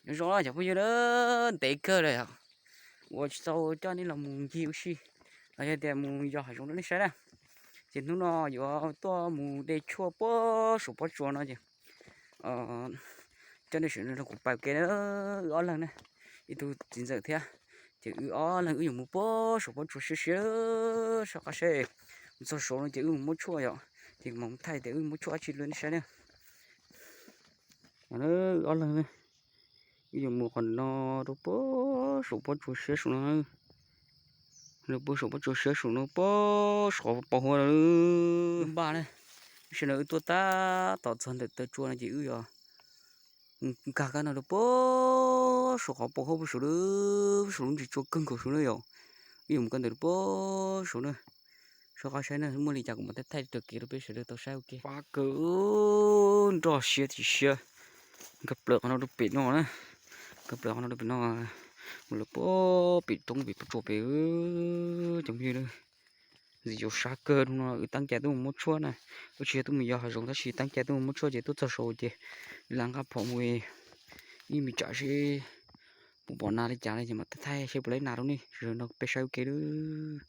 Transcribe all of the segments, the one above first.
Nyob zoo cov phooj ywg, ntev kawg lawm yom, uas tsis tau coj nej los mus ncig ua si los yog tias mus yos hav zoov rau nej saib na. Ces hnub no yuav tuaj mus de tshuaj puag saum pob tsuas no ces coj nej sawv daws nrog kuv pais ua ke na, wb ob leeg na, ib tug txiv ntxawm thiab. Ces wb ob leeg wb yuav mus puag saum pob tsuas siab siab, soj qab saib. Mus txog saud no ces wb mus muab tshuaj yom, ces kuv mam mus thaij tias wb muab tshuaj dab tsi rau nej saib na. Wb ob leeg wb yuav mus qhov no rau puag saum pob tsuas siab saum no, rau puag saum pob tsuas siab saum no puag saum qhov pos huab lawm. Npaj na, sawv daws wb tuaj tab tom txog ntawm taw tsua no ces wb yuav nkag kab no rau puag saum qhov pos huab puag saum lawm, puag saum lub ntsis tsua kawg nkaus saud na yom. Wb yuav mus kab ntawd rau puag saud na. Soj qab saib na, muaj li cas kuv mam thaij thaij raws kev rau peb sawv daws tau saib ua ke. Pab kawg, nroj siab tim siab. Nkag plaws qhov no rau pem no na, nkag plaws qhov no rau pem no, mus lawm puag pem roob pem pob tsuas pem. Cov phooj ywg, ntxim zoo sab kawg, hnub no wb tab cas tuaj mus muab tshuaj na, wb tsis yog tuaj mus yos hav zoov tab sis tab cas tuaj mus muab tshuaj ces tuaj txog saud ces wb lam nqa phom mus ib me tsam seb puas pom nas li cas li ces mam thaij seb puas laib nas rau nej sawv daws nrog peb saib ua ke nawb.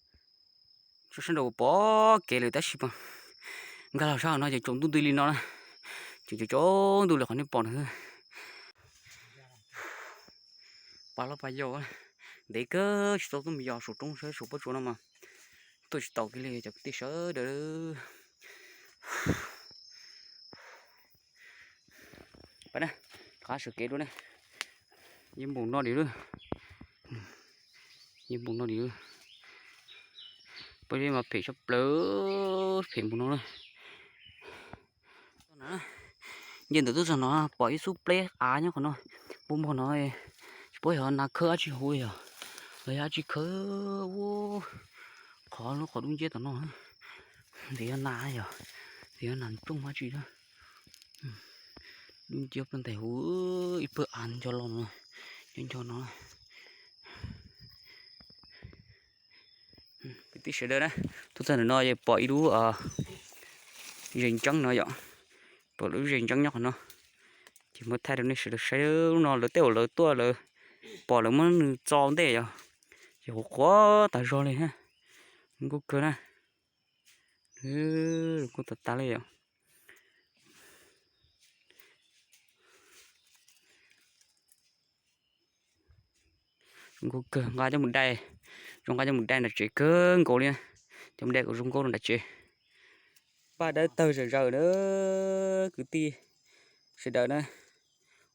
Tso sab nraud pom kev lawm tab sis mas nkag los sab hauv no ces tsaus ntuj nti li no na, ces tsaus ntuj li qhov nej pom no. Pas los pas yau, ntev kawg tsis tau tuaj mus yos saum roob saum pob tsuas no mas tuaj tsis tau kiag li cov kwv tij sawv daws. Pab na, rov qab sawv kev dua na. Yeej npaum no li lawm, yeej npaum no li lawm. Pab mas phem tshaj plaws, phem npaum no na. Nce ntawm tuaj txog no pom ib xub pleb av nyob qhov no, npog npog no, tsis paub yog nas khawb dab tsi huv yog, los yog dab tsi khawb ua qhov lub qhov dub nciab tom no. Ntev yog nas yog, ntev yog nas nplooj dab tsi na. Dub nciab plaws ntais huv, ib pawg av nco los no, nco nco no. Kwv tij sawv daws na, tuaj txog ntawm no es pom ib lub zes ntseeb no yom, pom lub zes ntseeb nyob qhov no, ces muab thaij rau nej sawv daws saib. Lub no lawv tej uas lawv tuaj lawv pom lawv muab nws txo ntej yom, ces qhuav qhuav tas zog li, zoo nkauj kawg na, zoo nkauj tas tas li yom. Zoo nkauj kawg, nqa coj mus dai, zoo nqa coj mus dai nram tsev kawg nkaus li, coj mus dai kom zoo nkauj rau nram tsev. Paj dawb tawg zawm zaws na, kwv tij sawv daws na,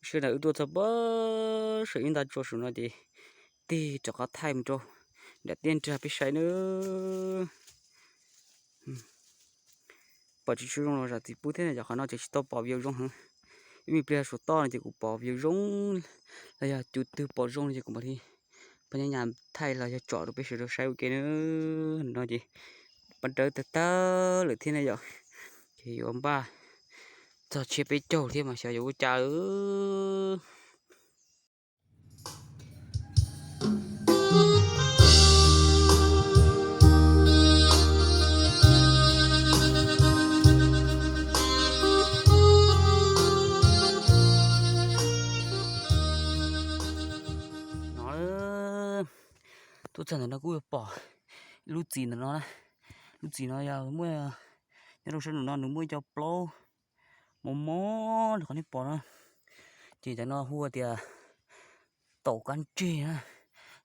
sij hawm no wb tuaj txog puag saum ib nta tsua saum no ces tig rov qab thaij mus rau nram tiaj nrag peb saib nawb. Pom tsis tshua zoo los zam txim pub thiab, yog qhov no ces tsis tau pom view zoo heev. Ib me pliag saum toj no ces kuv pom view zoo, los yog cov twg pom zoo no ces kuv mam li pab nyob nyas thaij los yog tsom rau peb sawv daws saib ua ke na. No ces paj dawb tawg tawg lawm thiab ne yom, ces yuav npaj txog tsiab peb caug thiab mas xyov yuav ua cas. No, tuaj txog ntawm no kuj yuav pom lub txiv ntawm no na. Lub txiv no yog muaj, nyob rau sab nraum no nws muaj ib co plaub mos mos li qhov nej pom no. Ces cov no hu tias taum kab ntsig na,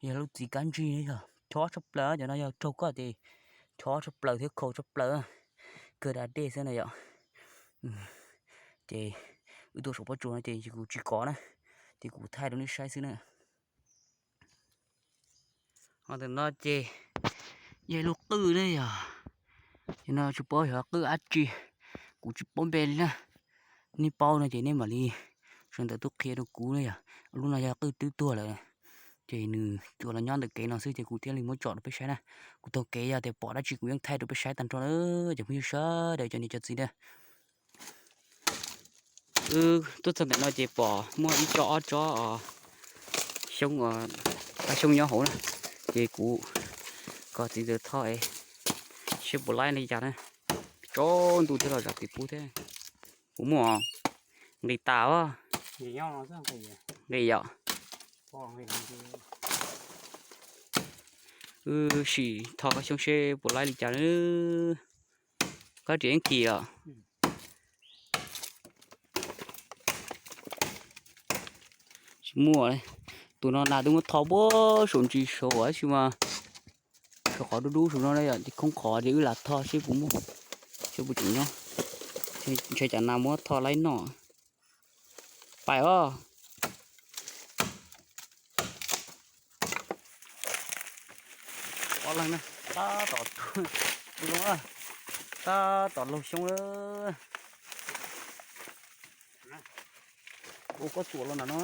yog lub txiv kab ntsig yog chob tshaj plaws, cov no yog raug koj ces chob tshaj plaws thiab khaus tshaj plaws, kawg da dej xwb na yom. Ces wb tuaj saum pob tsuas no ces kuv tsis kov na, ces kuv thaij rau nej saib xwb na. Ho ntawm no ces yog ib lub qwj ne yog, no tsis paub yog qwj dab tsi, kuv tsis paub npe li na. Nej paub no ces nej mam li sawv ntawm tuaj qhia rau kuv na yom. Lub no yog qwj twb tuag lawm, ces nws tsuas los nyob ntawm kev no xwb ces kuv thiaj li muab tsom rau peb saib na. Kuv taug kev yog tias pom dab tsi kuv yeej thaij rau peb saib tag nrho na, cov phooj ywg sawv daws cov niam cov txiv na. Wb tuaj txog ntawm no ces pom muaj ib tsob ob tsob xyoob, qab xyoob nyob hauv na, ces kuv kom txiv ntxawm tho es seb puas laib li cas na. Tsaus ntuj thiab los zam txim pub thiab. Kuv muaj nqis tas os. Nqis yom. Wb sim tho koj xyoob seb puas laib li cas na. Koj riam yeej kis os. Tsis muaj, tus no nas twb muab tho puag saum ntsis saud tab sis mas saum qhov dub dub saum no yom, ces khoob qhov ces wb lam tho seb puas muaj, seb puas tseem nyob. Ntshai cas nas muab tho laib noj. Pais os. Ob leeg na, tab tom, tab tom laug xyoob lawm. Ua koj txuas los nram no.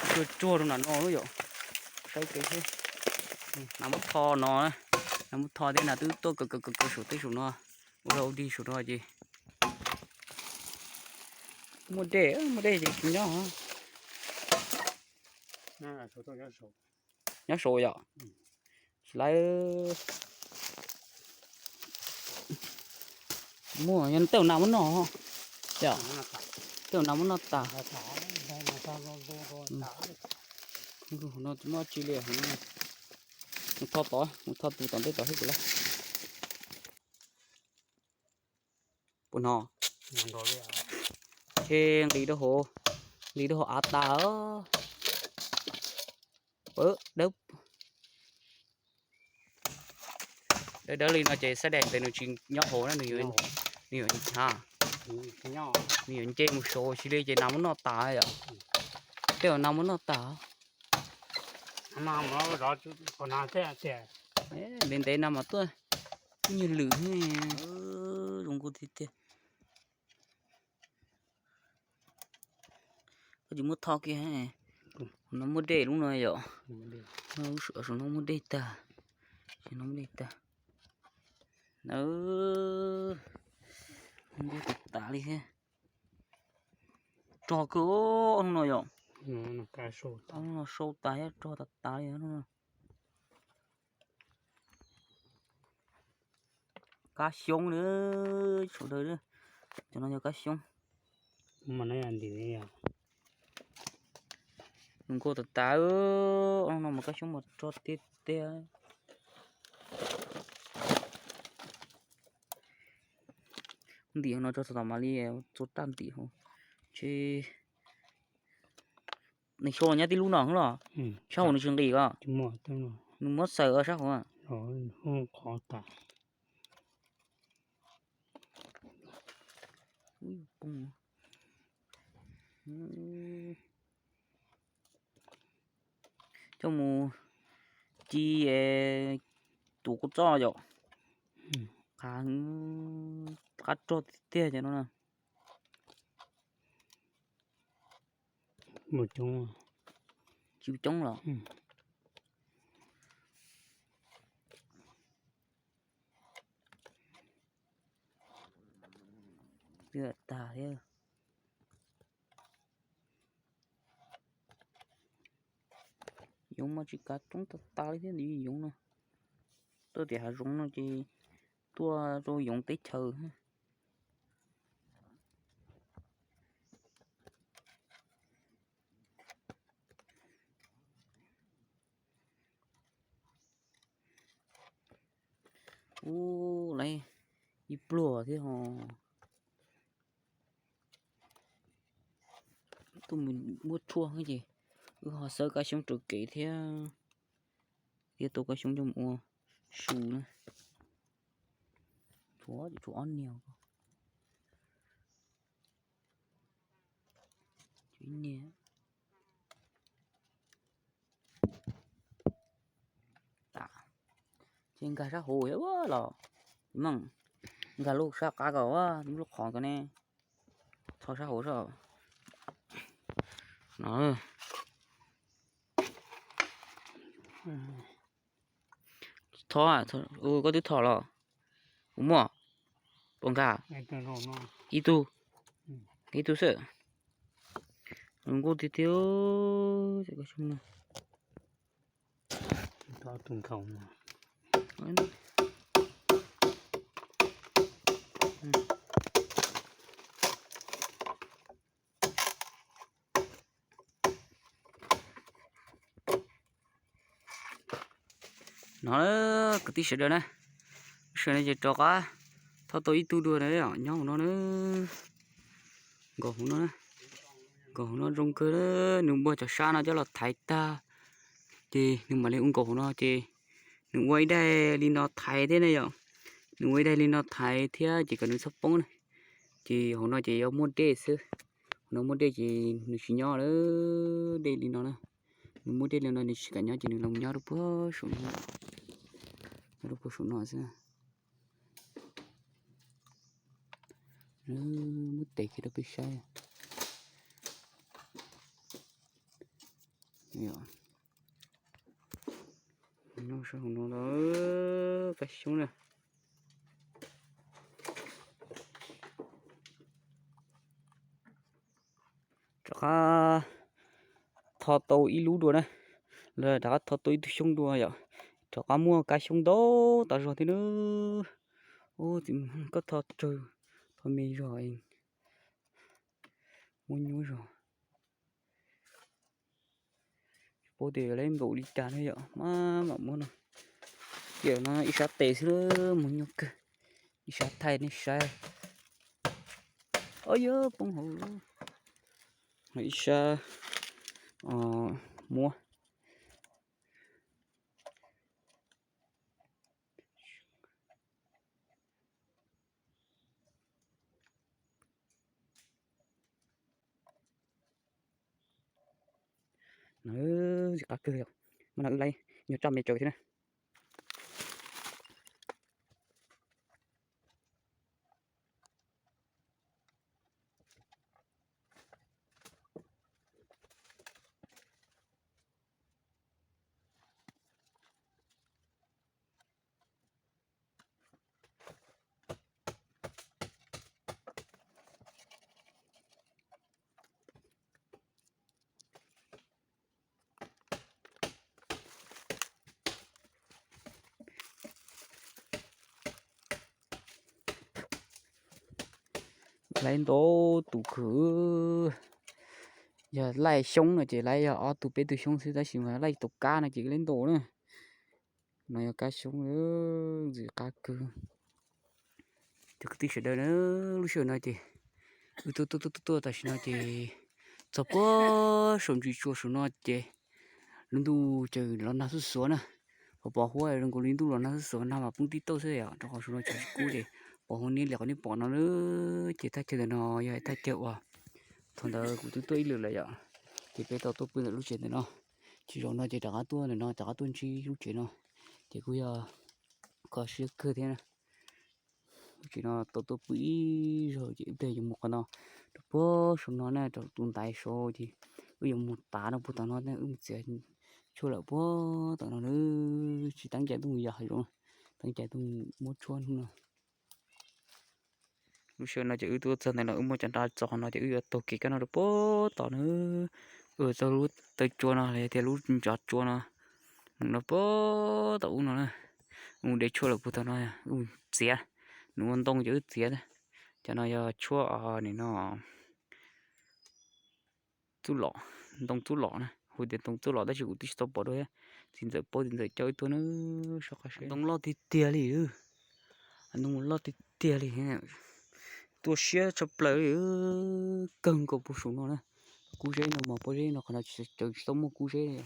Tsuag tsuag rau nram no yom. Saib kev seb. Nas muab tho no, nas muab tho thiab nas twb tuaj kaw kaw kaw kaw saum teb saum no, ua rau ua dig saum no ces muaj dej, muaj dej ces tsis nyob. Nyob saud yom. Tsis lawv muaj, yog tej zaum nas muab noj, yom, tej zaum nas muab noj tas. No tsis muaj tsi li, mus tho tod, mus tho tus tom ntej tod thiab kuv lawm. Puas hnov? Ces nqis rau hauv, nqis rau hauv av tas. Dawb dawb li no ces xab dais tes nws tsis nyob hauv na, nws yuav, nws yuav, nws yuav nce mus saud sis li ces nas muab noj tas yom. Tej zaum nas muab noj tas. Ntev ntev no mas tuaj nyuag lwm, zoo nkauj tiag tiag. Koj tsis muab tho kiag, no muaj dej lub no yom. Lub sij hawm no muaj dej tag, no muaj dej tag. Zoo nkauj tas tas li thiab. Rog kawg no yom. No sau tas thiab rog tas tas li. Kab xyoob na, sawv daws, cov no yog kab xyoob. Zoo nkauj tas tas, no mas kab xyoob mas rog tiag tiag. Ntim no tso txog tom mam li txua raj ntim hauv. Nws xyov nyob tib lub no los? Sab hauv nws tsis nqis os. Nws muab xaws sab hauv. Coj mus ci tus kua txob yom. Qab rog tiag tiag cov no na. Tsis coob los? Twb tag thiab. Yoov mas tsis kav coob tas tas li thiab, yoov no tuaj tias hav zoov no ces tuaj rau yoov teb chaws. Ub, lawv ib pluag thiab ho. Tuaj mus muab tshuaj ces wb ho xawb kab xyoob raws kev thiab, thiab tua kab xyoob coj mus ua su na. Tshuav, tshuav ob niag, tshuav ib niag. Ces nkag sab hauv los, meej, nkag lub sab qab ko, lub qhov ko ne, tho sab hauv sab no. Tho, koj twb tho los? Kuv muaj, puas nkag? Ib tug, ib tug xwb. Zoo nkauj tiag tiag. Tus nkhaus. No kwv tij sawv daws na, sawv daws ces rov qab thauj tau ib tug dua na, nyob hauv no na, nkaus hauv no, nkaus hauv no zoo kawg. Nws muab cov sab no coj los thaiv tag, ces nws mam li ua nkaus hauv no ces nws ua ib daim li no thaiv thiab ne yom. Nws ua ib daim li no thaiv thiab ces kom nws txhob poob na. Ces hauv no ces yuav muaj dej xwb, hauv no muaj dej ces nws tsis nyob lawm, dej li no na. Nws muaj dej li no nws tsis kam nyob ces nws los nyob rau puag saum no, nyob rau puag saum no xwb. Muab tes kiag rau peb saib. Nyob saum no los kab xyoob na. Rov qab tho tau ib lub dua na, rov qab tho tau ib tug xyoob dua yom. Rov qab muaj kab xyoob ntau tas zog thiab na. Txiv, koj tho tsawg, tho me zog, muab nyuaj zog. Tsis paub tias yuav lab npaum li cas ne yom, maj mam muab no. Tiam no ib sab tes xwb, mus nyuaj kawg. Ib sab thaij nej saib. Ob, yog poob hauv. Ib sab muab. No, ntxim qab kawg li. Muab no wb laib nyuag raj me tsaws thiab na. Laib ntau tus kawg. Yog laij xyoob no ces laib yog ob tug peb tug xyoob xwb, tab sis mas laij tus kab no ces laib ntau na. No yog kab xyoob, ntxim qab kawg. Cov kwv tij sawv daws na, lub sij hawm no ces wb tuaj tuaj tuaj tuaj tam sim no ces txog puag saum ntsis tsua saum no ces lub ntuj ces los nag xuj xuav na. Pom pom huab zoo nkaus li ntuj los nag xuj xuav, nag mas poob tib tauj xwb yom, rau qhov saum no tshav tsis kub ces pom huab niab li qhov nej pom no na. Ces thaj chaw ntawm no yog thaj chaw uas thaum ntawd kuv twb tuaj ib lwm lawm yom, ces peb tau tuaj pw ntawm lub tsev ntawm no. Ces zaum no ces rov qab tuaj ntawm no, rov qab tuaj ntsib lub tsev no, ces kuj yog kho siab kawg thiab na. Lub tsev no tau tuaj pw ib zaug ces ib pliag yuav mus qhov no, rau puag saum no na, rau tus ntaiv saud ces wb yuav mus tav rau puag tom no, wb mus txiav tshuaj lawm puag tom no na. Tsis teeb cai tuaj mus yos hav zoov, teeb cai tuaj muab tshuaj hnub no. Lub sij hawm no ces wb tuaj txog ntawm no, wb muaj cov nra txog qhov no ces wb yuav taug kev kab no rau puag tom na. Wb yuav txog lub taw tsua no los yog tias lub ntsov tsua no, mus rau puag tom ub no na. Wb mus de tshuaj lawm puag tom no, wb mus txiav, nws ua ntoo ces wb txiav. Cov no yog tshuaj nim no txuj lom, ntoo txuj lom na, hu tias ntoo txuj lom tab sis kuv twb tsis tau pom dua thiab. Txiv ntxawm paub txiv ntxawm coj wb tuaj na, soj qab seb. Ntoo loj tiag tiag li, ntoo loj tiag tiag li. Tuaj siab tshaj plaws li, kawg nkaus puag saum no na. Kub zeb no mas pob zeb no qhov no tsis tau muaj kub zeb li.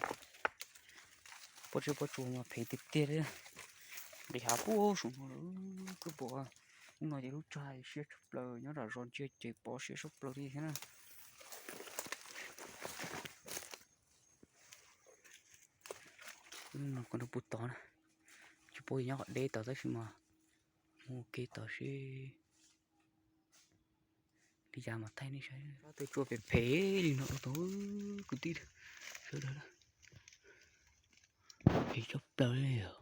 Pob zeb pob tsuas mas phem tiag tiag li. Nqis hav puag saum no lawm, koj pom. Hnub no ces lub tshaj siab tshaj plaws, nyob zam zos ntsia ces pom siab tshaj plaws li thiab na. Hnub no kuv rau puag tod na, tsis paub nyob qhov deb tod tab sis mas mus ua ke tod seb li cas mas thaij nej saib. Tej tsua phem phem li no tod, kwv tij sawv daws, phem tshaj plaws li os.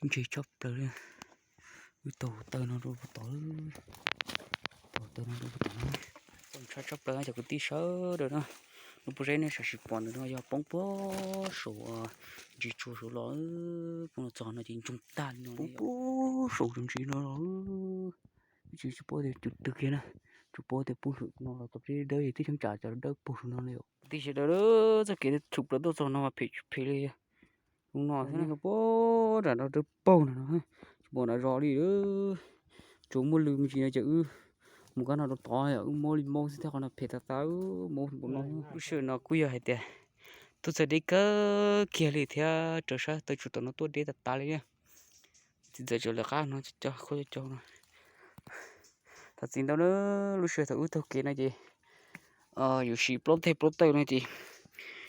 Ntse tshaj plaws li. Wb taug taw no rau puag tod, taug taw no rau puag tod. Txaus ntshai tshaj plaws cov kwv tij sawv daws na. Lub pob zeb nej sam sim pom ntawm no yog poob puag saum ntsis tsua saud los, poob los txog no ces ntsoog tag li no, poob puag saum ntsis no los. Tsis paub tias cov twg kiag na, tsuas paub tias poob saum no los tau peb dawb, twb cheeb tsam cov dawb paug saum no li. Tij sawv daws, txoj kev tshum plaws tuaj txog no mas phem phem li. Zoo no thiab no, puag nram no dawb paug no, tsis pom nram zos li. Tsuas muaj lw me ntsis no ces wb mus kab no rau tod, wb maub li maub xwb thiab, qhov no phem tas tas, maub npaum no. Lub sij hawm no kuj yog hais tias tuaj txog deb kawg kiag li thiab, raws sab taw tsuas tom no tuaj deb tas tas li. Txiv ntxawm tseem lawv qab no cov khaub cov caug no. Thov txim ntau na, lub sij hawm thaum wb taug kev no ces yuav siv plaub teg plaub taw no ces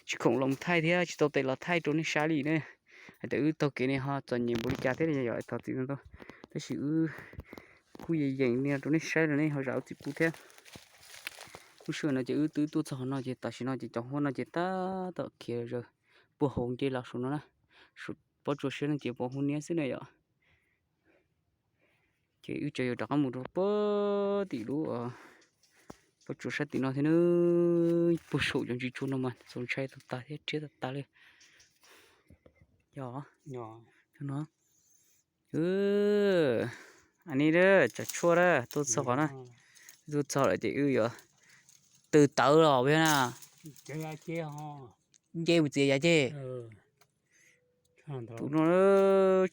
tsis khoom los thaij thiab tsis tau tes los thaij rau nej saib li na. Hais tias wb taug kev ne ho txom nyem npaum li cas thiab yom, thov txim ntau. Tab sis wb kuj yeej yeem li no rau nej saib los nej ho zam lub txim pub thiab. Lub sij hawm no ces wb twb tuaj txog no ces tam sim no ces cov huab no ces tab tom khiav zaws puag hauv nce los saum no na. Pob tsuas siab no ces pom hu niab xwb na yom. Ces wb tseem yuav rov qab mus rau puag tim lub pob tsuas sab tim no thiab na. Puag saum cov ntsis tsua no mas txaus ntshai tas tas thiab rhiab tas tas li. Yog no, a ni, cov tshuaj na tuaj txog qhov na, tuaj txog lawm ces wb yuav tw tawv los na. Nce mus txiav yav ceg. Tus no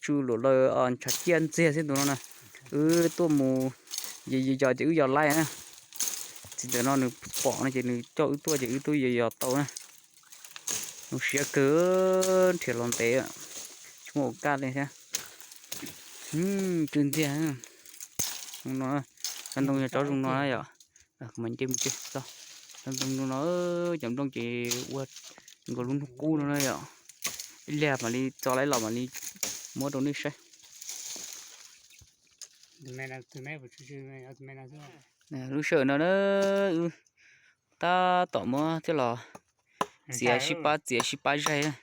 tsw luam laws ntshav ciaj ntxiag xwb tus no na. Wb tuaj mus yos yos ces wb yos laij na. Txiv ntawm no nws pom no ces nws coj wb tuaj ces wb tuaj yos yos tau na. Zoo siab kawg, nrhiav los ntev, tsis muaj ua kaj li thiab. Tsw ntxiag. Zoo no, cov ntoo yog cov zoo no yom. Kuv mam nce mus tso. Cov ntoo zoo no, cov nplooj ces ua nkaus lub hnub qub no na yom. Ib pliag mam li txo lawm los mam li muab rau nej saib. Lub sij hawm no na, wb tab tom muab coj los txiav sib pab txiav sib pab zaig na.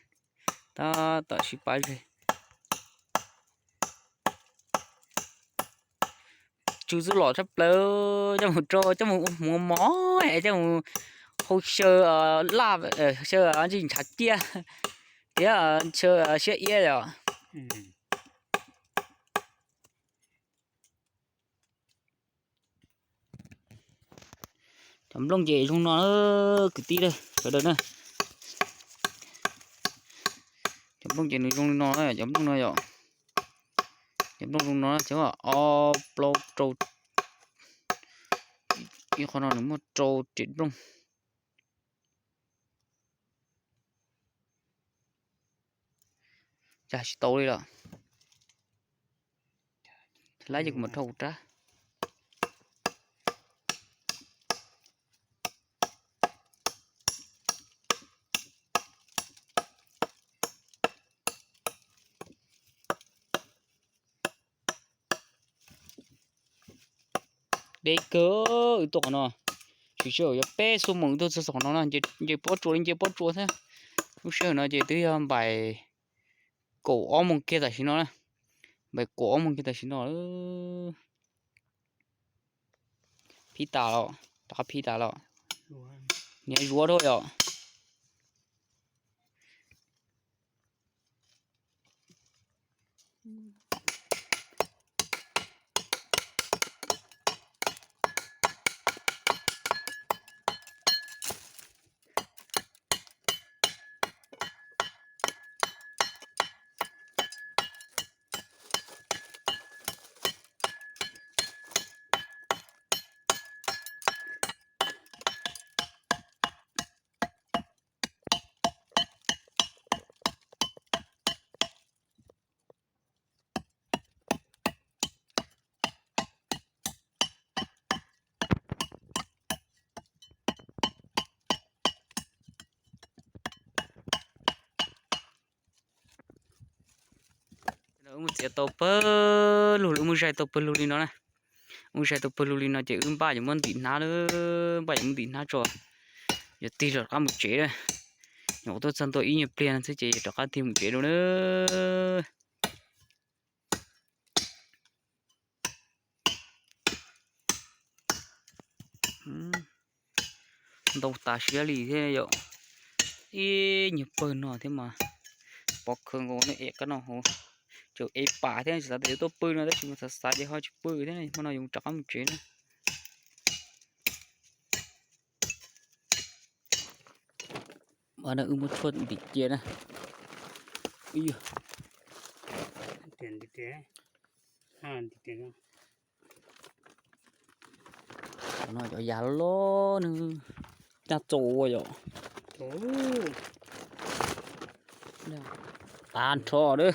Tab tom sib pab zaig. Tsw txuj lom tshaj plaws, coj mus rau, coj mus ua hmuv mov, coj mus hau xyaw laj, xyaw ntshav ciaj thiab xyaw siab iab yom. Cov nplooj ces zoo no, kwv tij sawv daws na. Cov nplooj ces nws zoo li no, cov nplooj no yom. Cov nplooj zoo no, cov ob plaub rau, ib qho no nws muaj rau riam nplooj. Cas tsis tau li lawm. Lab ces kuv mam rho kuv rab. Deb kawg, wb tuaj qhov no, tsis tsis yog peb xuab moos wb tuaj txog qhov no na, nce pob tsuas li nce pob tsuas thiab. Lub sij hawm no ces twb yog npaim kaum ob moos kiag tam sim no na, npaim kaum ob moos kiag tam sim no. Phij tas los, rov qab phij tas los, niam zuav dhau yom. Wb mus txiav tau pawg lug, wb mus zaig tau pawg lug li no na. Wb zaig tau pawg lug li no ces wb npaj yuav muab ntim hnab lawm, npaj yuav muab ntim hnab tso, yuav tig rov qab mus tsev na. Nyuam qhuav tuaj txog ntua ib nyuag pliag no xwb ces rov qab tig mus tsev dua na. Ntau tas siab li thiab yom. Ib nyuag pawg no thiab mas pov khawv nkaus ne, es kab no hauv Tseem ev pam thiab, tsis xav tias yuav tuaj pw no tab sis mas xav xav ces ho tsis pw thiab, hmo no yuav rov qab mus tsev na. Wb muab tshuaj ntim cia na. Cov no cov yas loj nws nyaj txaus ua yom. Tag nrho lawm.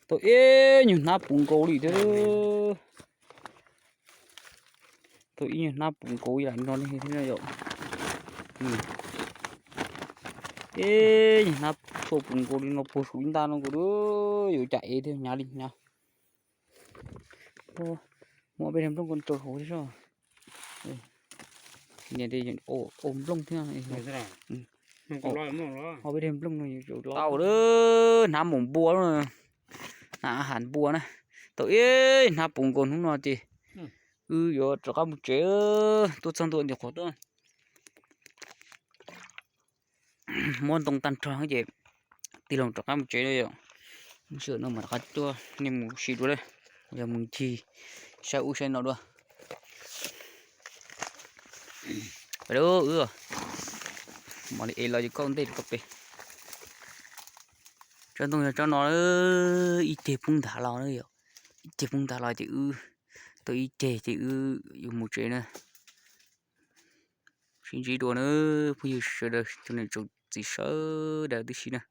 Tau ib nyuag hnab puv nkaus li thiab. Tau ib nyuag hnab puv nkaus ib yam no li thiab yom. Ib nyuag hnab tshuaj puv nkaus li no puag saum ib ntaj no nkaus, yuav cas ev thiab, hnyav li hnyav. Muab peb daim nplooj ko rau hauv thiab. Niam, ua nplooj thiab. Ho peb daim nplooj no yuav tsum tau lawm, hnab mus npua, hnab has npua na. Tau ib hnab puv nkaus hnub no ces wb yuav rov qab mus tsev, tuaj txog ntua ntawm qhov tuaj. Muab ntoo tag nrho ces tig los rov qab mus tsev na yom. Sij hawm no mas rov qab tuaj nej mus si dua na, yog mus ncig saib ub saib no dua. Wb mam li ev los ces koj ntej rau koj pem. Tsob ntoo yog tsob no, ib ceg poob ntas los na yom, ib ceg poob ntas los ces wb, tau ib ceg ces wb yuav mus tsev na. Sib ntsib dua na phooj ywg sawv daws, tsoom niam tsoom txiv sawv daws tib si na.